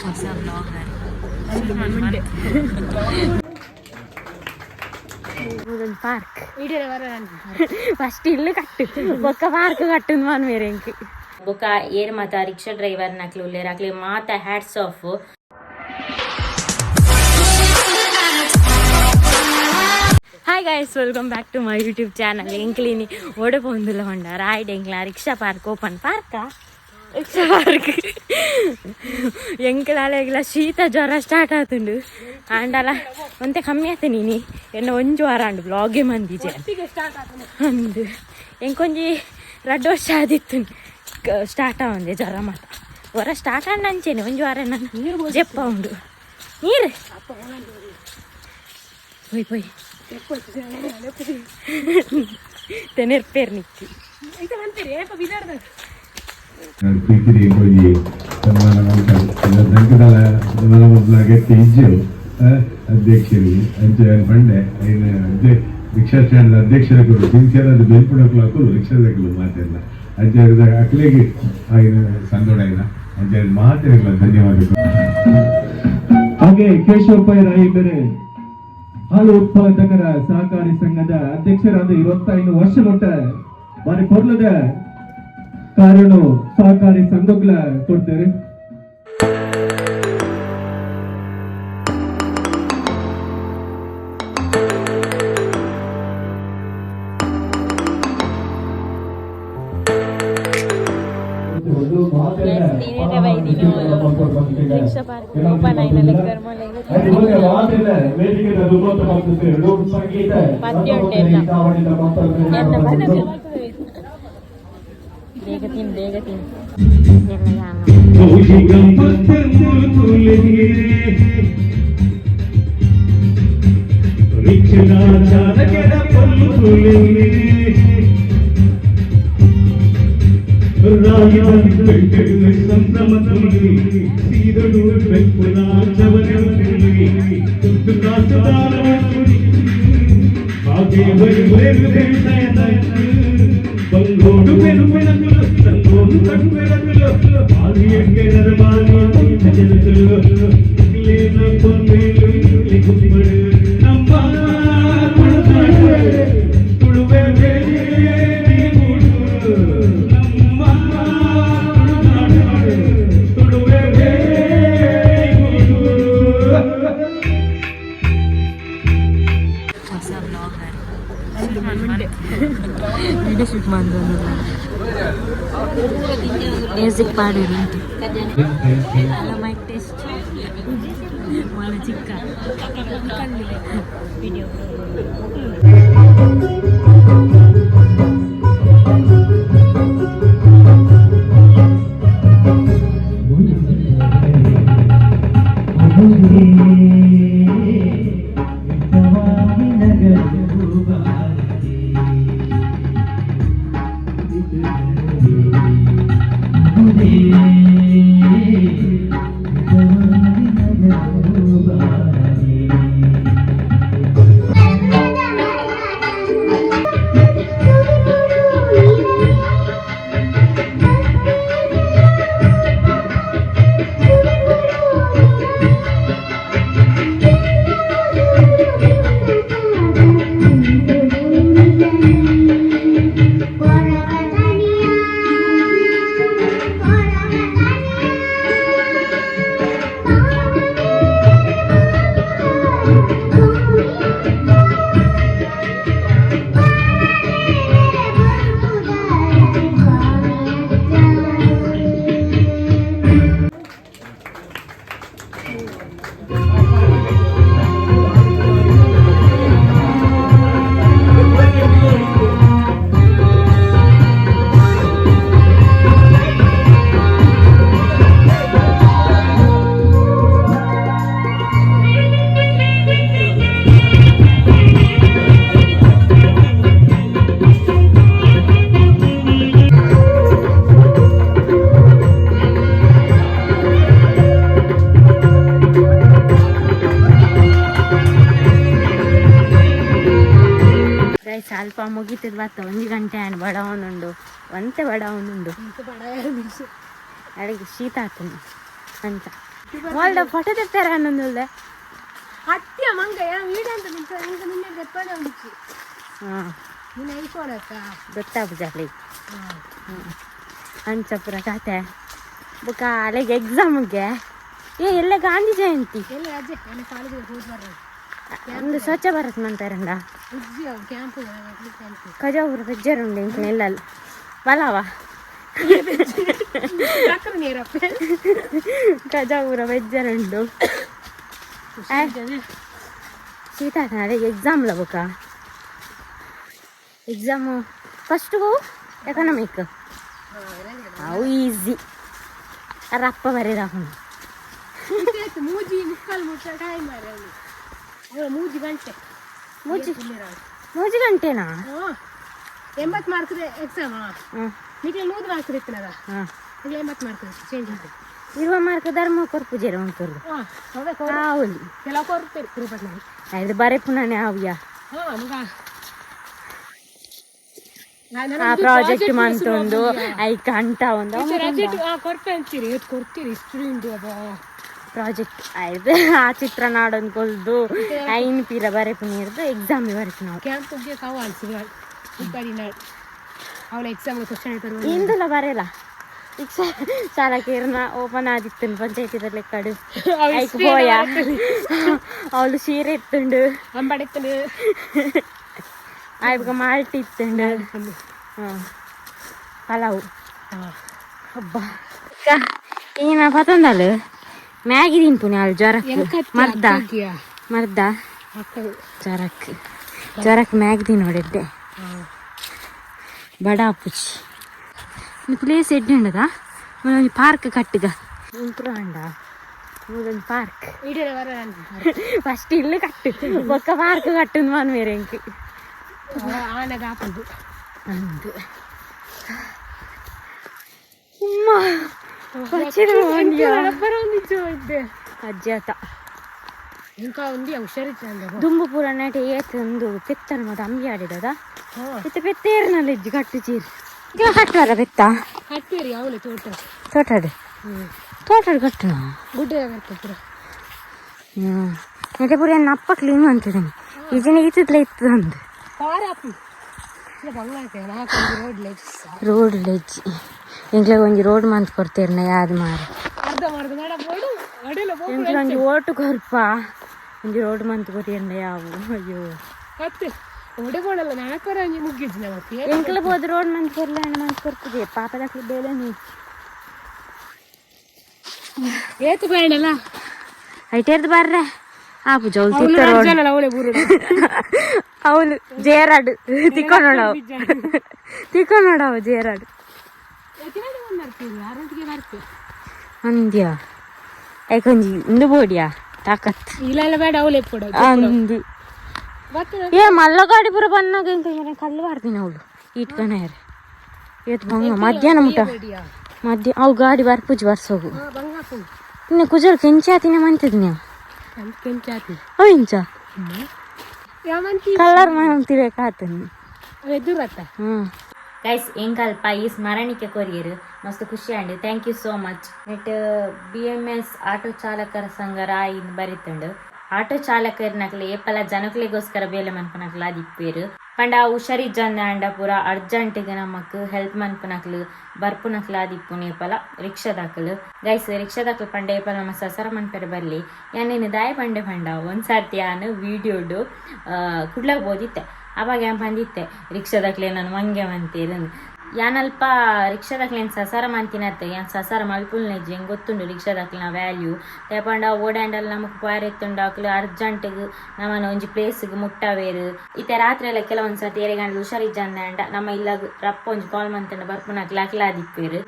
ಹೊಸ blogger. Park first ಇಲ್ಲು ಕಟ್ಟು, ಬೊಕ್ಕ ಪಾರ್ಕ್ ಕಟ್ಟು ಮನ್ವೇರೆ ಎಂಕ್. ಬೊಕ್ಕ ಏರ್ ಮಾತ ರಿಕ್ಷಾ ಡ್ರೈವರ್ ನಕ್ಲು ಉಲ್ಲೆರ್, ಅಕ್ಲೆ ಮಾತ hats off. Hi guys, welcome back to my YouTube channel. ಎಂಕ್ಲಿನಿ ಓಡೆ ಪೋಂದುಲ್ಲ ಹೊಂಡ ರಾಯ್ಡ್ ಎಂಕ್ಲ ರಿಕ್ಷಾ ಪಾರ್ಕ್ ಓಪನ್ ಪಾರ್ಕಾ ರಿಕ್ಷಾ ಪಾರ್ಕ್. ಎಂಕ್ಲಾಲೆಗ್ಲ ಶೀತ ಜ್ವರ ಸ್ಟಾರ್ಟ್ ಆತುಂಡು. ಆಂಡಲ ಒಂತೆ ಕಮ್ಮಿ ಆತ ನೀನಿ. ಎನ್ನ ಒಂಜಿ ವಾರ ಆಂಡು ಬ್ಲಾಗೇ ಮಂದಿಜೆ ಅಂದು. ಎಂಕೊಂಜಿ ರಡ್ಡ್ ವರ್ಷ ಆದಿತ್ತು ಸ್ಟಾರ್ಟ್ ಆವಂದೆ ಜ್ವರ ಮಾತ. ಹೊರ ಸ್ಟಾರ್ಟ್ ಆಂಡ ಅಂಚೆನೆ ಒಂಜಿ ವಾರ ನಾನು ಜೆಪ್ಪ ಉಂಡು ನೀರು ಪೋಯ್ ಪೋಯ್ ತೆನೆರ್ಪೇರ್ ನಿಕ್ಕಿ. ಪೀಕಿರಿ ಹೋಗಿ ಸನ್ಮಾನ ಮಾಡ್ತಾರೆ. ಸಂಕಟದ ಸನ್ಮಾನ ಮಲ್ಪುನ ಅಗತ್ಯ ಇಜ್ಜು ಅಧ್ಯಕ್ಷರಿಗೆ. ಅಂಚ ಪಂಡೆ ಐನ ಅಧ್ಯಕ್ಷ, ರಿಕ್ಷಾ ಸ್ಟ್ಯಾಂಡ್ ಅಧ್ಯಕ್ಷರ ಸಿನ್ಸಿಯರ್ ಅದು ಬೆನ್ಪುಡಕ್ಲು ಹಾಕುಲು ರಿಕ್ಷಾದಕ್ಲು ಮಾತೆಲ್ಲ. ಅಂಚ ಅಕ್ಲೆಗೆ ಆಯ್ನ ಸಂದೋಡೈನ ಅಂಚ ಮಾತೆಲ್ಲ ಧನ್ಯವಾದಗಳು. ಹಾಗೆ ಕೇಶವಪ್ಪ ರಾಯಿಬೆರೆ, ಹಾಲು ಉತ್ಪಾದಕರ ಸಹಕಾರಿ ಸಂಘದ ಅಧ್ಯಕ್ಷರಾದ 25 ವರ್ಷ ಮುಟ್ಟ ಬಾರಿ ಪೊರ್ಲದ ಕಾರಣ ಸಹಕಾರಿ ಸಂಘಗಳ ಕೊಡ್ತಾರೆ. ರಿಕ್ಷಾ ಪಾರ್ಕ್ ಓಪನ್ ಆಯ್ನ ಲೆಕ್ಕರ್ ಮೊಲೆ. ಪದ್ಯ ಉಂಟೆಲ್ಲ. ಬೇಗ ತಿನ್, ಬೇಗ ತಿನ್ ಎಲ್ಲ ಯಾನ. ರಿಕ್ಷಾ ಚಾಲಕರ ಪೊಲ್ಲು ತುಲೆ ಸಂಭ್ರಮ ತುಳಿ ಸೀದಡು ಬೆಪ್ಪುನ ಚವನ ತುಳಿ ದುಡ್ಡು ಕಾಸು ದಾನ ತುಳಿ ಬಂಗೋಡು ಬೆರುಮೆನಕುಲು ಸಂಗೋಡು ಕಟ್ಟುವೆನಕುಲು ಆದಿಯಕ್ಕೆ ನರಮಾನಿ ಜನಕುಲು ಲೇನ ಪೊನ್ಮೇಲು ಗುಂಬಡು ನಮ್ಮ ತುಳುನಾಡು ತುಳುವೆ ಗೂಡು ನಮ್ಮ ತುಳುನಾಡು ತುಳುವೆ ಗೂಡು. ಹೊಸ ಬ್ಲಾಗರ್ ವಿಡಿಯೋ ಶೂಟ್ ಮಂದೊಂದು ಮ್ಯೂಸಿಕ್ ಪಾಡುದು. Hello, mic test. ಮಳ ಚಿಕ್ಕ ವಿಡಿಯೋ. ಗೈಸ್, ಅಲ್ಪ ಮುಗೀತದ ಬತ್ತ. 1 ಗಂಟೆ ಆಂಡ್. ಬಡವನುಂಡು, ಒಂತೆ ಬಡವನುಂಡು. ಅಡಿಗೆ ಶೀತ ಆತುಂಡು ಅಂತ. ಮೋಲ್ದ ಫೋಟೋ ತೆತ್ತಾರೆ ಅನ್ನೊಂದುಲ್ಲೆ. ಅತ್ಯ ಮಂಗ ವೀಡಿಯೋ ಅಂತ ನಿಂಗೆ ನಿನ್ನೆ ದೆಪ್ಪನೆ ಉಂಚಿ. ಹಾಂ. ನಿನ್ನ ಐಫೋನ್ ಅತ್ತ? ಗೊತ್ತಾಪುಜಾಲಿ ಅಂಚ ಪೂರ ಕತೆ. ಬೊಕ ಅಲೆಗೆ ಎಕ್ಸಾಮ್ಗೆ ಏ ಎಲ್ಲ ಗಾಂಧಿ ಜಯಂತಿ. ಎಲ್ಲ ರಜೆ, ಎಲ್ಲ ಕಾಲೇಜಿಗೆ ಹೋಗಿ ಬರ್ರಿ. ಒಂದು ಸ್ವಚ್ಛ ಭಾರತ್ ಮಂತಾರಂಡ. ಉಜ್ಜಿ ಅವು ಕ್ಯಾಂಪ್ ಕ್ಯಾಂಪ್. ಕಜಾಪುರ ಬೆಜ್ಜಾರುಂಡು ಇಂಕ್ಲ ಇಲ್ಲ ಬಲವ. ನೀರಪ್ಪ. ಕಜಾಪುರ ಬೆಜ್ಜಾರುಂಡು. ಶೀತ. ಅದೇ ಎಕ್ಸಾಮ್ ಬೊಕ ಎಕ್ಸಾಮು ಫಸ್ಟ್ಗೂ ಎಕನಾಮಿಕ್ ಅವು ಈಸಿ. ರಪ್ಪ ಬರೀದಾಕೊಂಡು. 3:45 ಮುಟ್ಟ ಟೈಮ್ ಮಾರೆ ಅವನು ಅವಳ 3 ಗಂಟೆ. ಮೂಜಿ ಮೂಜಿ ಗಂಟೆನಾ? ಹಾಂ, 80 ಮಾರ್ಕ್ ಎಕ್ಸಾಮ್. ಹ್ಞೂ. ನಿಮಗೆ 100 ಮಾರ್ಕ್ ಇತ್ತನದ. ಹಾಂ. ನಿಮಗೆ 80 ಮಾರ್ಕ್ ಚೇಂಜ್ ಆಗಿದೆ. 20 ಮಾರ್ಕ್ ಧರ್ಮ ಕೊರ್ಪುಜೆರ್ ಒಂತುರ್ದು. ಹಾಂ. ಆవుಲಿ. ಕೆಲವು ಕೊಡ್ತೀರಿ ಗ್ರೂಪಲ್ಲಿ. ಅದು ಬರೆಪುನಾನೆ ಆವ್ಯ. ಹಾಂ ಮಗ. ಆ ಪ್ರಾಜೆಕ್ಟ್ ಮಂತೊಂದು ಐಕ್ ಅಂಟ ಒಂದು. ರಜೆ ಕೊರ್ಪೆ ಅಂತೀರಿ, ಇವತ್ತು ಕೊಡ್ತೀರಿ, ಇಷ್ಟು ಉಂಟು ಅಬ್ಬಾ. ಪ್ರಾಜೆಕ್ಟ್ ಆಯ್ತು, ಆ ಚಿತ್ರ ನಾಡೊಂದು ಕೊಲ್ದು ಐನ್ ಪೀರ ಬರೆಪುನಿರ್ದು ಎಕ್ಸಾಮ್ ಬರೆಪು ನಾವು. ಕ್ಯಾಂಪಿಗೆ ಕಾವು ಅನ್ಸಿದ ಉಪ್ಪಾಡಿ ಅವಳ ಎಕ್ಸಾಮ್ ಕ್ವಶನ್ ಪೇಪರ್. ಇಂದುಲ ಬರೆಲ್ಲ ರಿಕ್ಷಾ ಚಾಲಕಿಯರ್ನ ಓಪನ್ ಆದಿತ್ತು ಪಂಚಾಯತಿ ಲೆಕ್ಕಡು ಐಕ್ ಪೋಯ ಅವಳು ಸೀರೆ ಇತ್ತುಂಡು. ಅಂಬಾಡೆತ್ತನು. ಆಯ್ಬಕ ಮಾಲ್ಟಿ ಇತ್ತುಂಡು. ಹಾಂ, ಪಲಾವು. ಹಬ್ಬ ಈಗಿನ ಪತಂದಲು ಮ್ಯಾಗಿ ತಿನ್ಪುನಿ ಅಲ್ಲಿ ಜ್ವರಕ್ಕೆ ಮರ್ದ ಮರ್ದ. ಜ್ವರಕ್ಕೆ ಜ್ವರಕ್ಕೆ ಮ್ಯಾಗಿ ತಿನ್ನೋಡಿದ್ದೆ ಬಡ ಅಪ್ಪುಚಿ. ಪ್ಲೇಸ್ ಎಡ್ಡೆ ಉಂಡದ ಒಂಜಿ ಪಾರ್ಕ್ ಕಟ್ಟುಗ ಇಂಪ್ರೂವ್ ಅಂಡ ಮೂಲೊಂಜಿ ಪಾರ್ಕ್. ಫಸ್ಟ್ ಇಲ್ಲು ಕಟ್ಟು, ಬೊಕ್ಕ ಪಾರ್ಕ್ ಕಟ್ಟು ಮನ್ವೇರೆ ಎಂಕ್. ಆನಗ ಹಾಕೊಂಡು. ಅಂದು ಉಮ್ಮ ಪಚ್ಚಿದ ಒಂದಿಯಾ. ಇದ್ದೆ. ಅಜ್ಜಿ ಆತ. ఇంకా ఉంది ಹುಷಾರಿತ್ತು. ದುಂಬು ಪೂರ ನೈಟ್ ಏತ್ ಒಂದು ಪೆತ್ತನ ಮತ್ತೆ ಅಂಬಿ ಆಡಿದದ. ಇತ್ತೆ ಪೆತ್ತೇರ್ನಲ್ಲ ಇಜ್ಜಿ ಕಟ್ಟು ಚೀರ್ ಈಗ ಕಟ್ಟುವರ ಪೆತ್ತ. ಕಟ್ಟಿರಿ ಅವಳೆ ತೋಟ. ತೋಟಡ್ ತೋಟಡ್ ಕಟ್ಟುನ. ಗುಡ್ಡ ಬರ್ತದೆ ಪೂರ. ಹ್ಞೂ, ಮತ್ತೆ ಪೂರ ಎನ್ನ ಅಪ್ಪ ಕ್ಲೀನ್ ಮಾಡ್ತಿದ್ದಾನೆ ಈಜಿನ ಈತಿದ್ಲ ಇತ್ತು ಅಂದು. ಕಾರ್ ಆಪು ಬಂಗಾರ ನಾಲ್ಕು ರೋಡ್ ಲೆಜ್. ರೋಡ್ ಲೆಜ್ಜಿ ಎಂಕ್ಲೆಗ್ ಒಂಜಿ ರೋಡ್ ಮಂತ್ ಕೊಡ್ತೇರ್ನ ಯಾದ್ ಮಾರ. ಅರ್ಧ ಮಾರ್ಗ ನಡ ಬೋಡು ಅಡಿಲ. ಎಂಕ್ಲೆ ಒಂಜಿ ಓಟು ಕೊರ್ಪ, ಒಂಜಿ ರೋಡ್ ಮಂತ್ ಕೊರಿಯಂಡ ಯಾವು ಅಯ್ಯೋ. ಮತ್ತೆ ಒಡೆ ಬೋಡಲ್ಲ ನಾಲ್ಕರ ಒಂಜಿ ಮುಗ್ಗಿಜ್ಜಿ ನಮಕ್. ಎಂಕ್ಲೆ ಬೋದ್ ರೋಡ್ ಮಂತ್ ಕೊರ್ಲ ಮಂತ್ ಕೊರ್ತದೆ ಪಾಪದಕ್ಲೆ ಬೇಲೆ ನೀ. ಏತು ಬೇಡಲ್ಲ. ಐಟೇರ್ದು ಬರ್ರೆ ಆಪು ಜೌಲ್ ತಿತ್ತ ರೋಡ್. ಜನಲ ಅವಳೆ ಬೂರು. ಅವಳು ಜೇರಾಡು ತಿಕ್ಕೊಂಡವು ತಿಕ್ಕೊಂಡವು ಜೇರಾಡು. ಆರೊಟ್ಟಿಗೆ ಬರ್ತೆ. ಅಂದ್ಯ ಐಕೊಂಜಿ ಇಂದು ಬೋಡಿಯಾ ತಾಕತ್. ಇಲ್ಲ ಬೇಡ ಅವಳೆ ಪೋಡು. ಅಂದು. ಬರ್ತದೆ. ಏ ಮಲ್ಲ ಗಾಡಿ ಪೂರ ಬನ್ನಾಗ ಇಂಕ ಕಲ್ಲು ಬಾರ್ದಿನ ಅವಳು ಇಟ್ಕಣೇರ್ ಇವತ್ತು ಬಂಗ ಮಧ್ಯಾಹ್ನ ಮುಟ ಮಧ್ಯ ಅವು ಗಾಡಿ ಬರ್ಪುಜಿ ಬರ್ಸೋಗು. ಬಂಗ. ಇನ್ನು ಕುಜಲ್ ಕೆಂಚಾತಿನ ಮಂತದ ನೀವು. ಕೆಂಚಾತಿ. ಅವು ಇಂಚ. ಯಾಮಂತಿ. ಕಲರ್ ಮಂತಿಬೇಕಾತನಿ. ಎದುರತ್ತ. ಹ್ಞೂ. ಗೈಸ್, ಎಂಕಲ್ಪ ಈ ಸ್ಮರಣಿಕೆ ಕೊರಿಯರ್ ಮಸ್ತ್ ಖುಷಿ and thank you so much. Net BMS auto ಚಾಲಕರ ಸಂಘ ರಾಯಿ ಬರಿತುಂಡು. ಆಟೋ ಚಾಲಕರ್ನಕ್ಲೆ ಏಪಲ ಜನಕ್ಲೆಗೋಸ್ಕರ ಬೇಲೆ ಮನ್ಪುನಕ್ಲ ಅದಿಪ್ಪೇರು ಪಂಡ ಹುಷಾರಿಜ್ಜಂದೆ ಅಂಡ ಪೂರ ಅರ್ಜೆಂಟಿಗೆ ನಮಕ್ ಹೆಲ್ಪ್ ಮನ್ಪುನಕ್ಲು ಬರ್ಪುನಕ್ಲು ಆದಿಪ್ಪುನು ಏಪಲ ರಿಕ್ಷಾದಾಕಲು. ಗೈಸ್, ರಿಕ್ಷಾದಾಕಲು ಪಂಡ ಏಪಲ ನಮ್ಮ ಸಸರ ಮನ್ಪೆರೆ ಬರ್ಲಿ. ಯಾನೇನು ದಾಯ ಪಂಡೆ ಪಂಡ ಒಂದ್ಸರ್ತಿ ಯಾನು ವೀಡಿಯೋಡು ಕುಡ್ಲಾಗ ಬೋದಿತ್ತೆ. ಅವಾಗ ಯಾನ್ ಪಂದಿತ್ತೆ ರಿಕ್ಷಾದಕ್ಲೆ ನಾನು ಮಂಗೆ ಮಂತೀರಂದು. ಯಾನಲ್ಪ ರಿಕ್ಷಾದಕ್ಲೇನ್ ಸಸಾರ ಮಂತಿನತ್ತೆ ಯಾನ್ ಸಸಾರ ಮಲ್ಪುಲ್ನೆಜ್ಜಿ. ಎಂಕ್ ಗೊತ್ತುಂಡು ರಿಕ್ಷಾದಕ್ಲೆನ ವ್ಯಾಲ್ಯೂ. ಪಂಡ ಓಡಾಂಡಲ್ ನಮಕ್ ಪೋಯರೆ ಇತ್ತುಂಡು ಅಕ್ಲು ಅರ್ಜೆಂಟ್ಗ್ ನಮನ ಒಂಜಿ ಪ್ಲೇಸ್ಗ್ ಮುಟ್ಟವೇರು. ಇತ್ತೆ ರಾತ್ರಿ ಎಲ್ಲ ಕೆಲವೊಂದು ಸರ್ತಿ ಏರೆಗಂಡ ಹುಷಾರಿಜ್ಜಂದೆ ಅಂಡ ನಮ್ಮ ಇಲ್ಲಗ್ ರಪ್ಪ ಒಂಜಿ ಕಾಲ್ ಮಂತಂಡ ಬರ್ಪುನಕ್ಲೆ ಅಕ್ಲಾದಿಪ್ಪೇರು.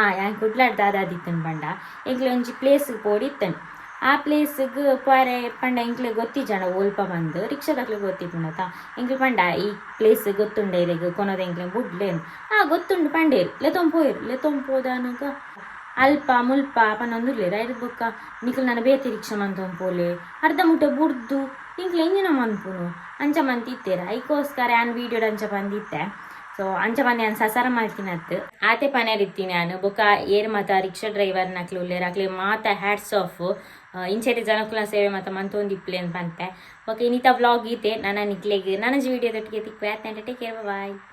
ಆ ಯಾನ್ ಕುಡ್ಲಾಡ್ ದಾದಾದಿತ್ತುಂಡು ಪಂಡ ಎಂಕ್ಲೆ ಒಂಜಿ ಪ್ಲೇಸ್ಗ್ ಪೋಡಿತ್ತುಂಡು. ಆ ಪ್ಲೇಸ್ಗ್ ಪೋಯರೆ ಪಂಡ ಎಂಕ್ಲೆ ಗೊತ್ತಿಜ್ಜಂಡ ಒಲ್ಪ ಬಂದು ರಿಕ್ಷಾದಕ್ಲೆ ಗೊತ್ತಿಪ್ಪುಂಡತ. ಎಂಕ್ಲೆ ಪಂಡ ಈ ಪ್ಲೇಸ್ ಗೊತ್ತುಂಡೆ ಇರೆಗ್ ಕೊನೊದ ಎಂಕ್ಲೆ ಬುಡ್ಲೇನು ಆ ಗೊತ್ತುಂಡು ಪಂಡೇರು ಲೆತೊಂದು ಪೋಯೆರು. ಲೆತೊಂದು ಪೋದಾನಗ ಅಲ್ಪ ಮುಲ್ಪ ಪನೊಂದುಲ್ಲೆರ್. ಐರ್ದ್ ಬೊಕ್ಕ ನಿಕುಲು ನನ ಬೇತೆ ರಿಕ್ಷಾ ಮಂತೊಂದು ಪೋಲೆ ಅರ್ಧ ಮುಟ್ಟ ಬುಡ್ದು ಎಂಕ್ಲೆ ಎಂಜಿನ ಮನ್ಪುನು ಅಂಚ ಮಂತಿತ್ತೆರ್. ಐಕೋಸ್ಕರ ಯಾನ್ ವೀಡಿಯೋಡ್ ಅಂಚ ಪಂದಿತ್ತೆ. ಸೊ ಅಂಚ ಪಂದೆ ಯಾನ್ ಸಸಾರ ಮಲ್ತಿನತ್ತು ಆತೆ ಪನೇರಿತ್ತೀನಿ ನಾನು. ಬೊಕ ಏರ್ ಮಾತ ರಿಕ್ಷಾ ಡ್ರೈವರ್ ನಕ್ಲು ಉಲ್ಲೆರ್, ಅಕ್ಲೆ ಮಾತ ಹ್ಯಾಟ್ಸ್ ಆಫ್. ಇಂಚೆರೆ ಜನಕುಲ ಸೇವೆ ಮಾತ ಮಂತೊಂದಿಪ್ಲೆ ಪಂತೆ. Okay, ಇನ್ನಿತ vlog ಈತೆ. ನನ್ನ ನಿಕ್ಲೆಗ್ ನನ್ನ ವಿಡಿಯೋ ದೊಟ್ಟಿಗೆ ತಿಕ್ವೆ. Take care, bye.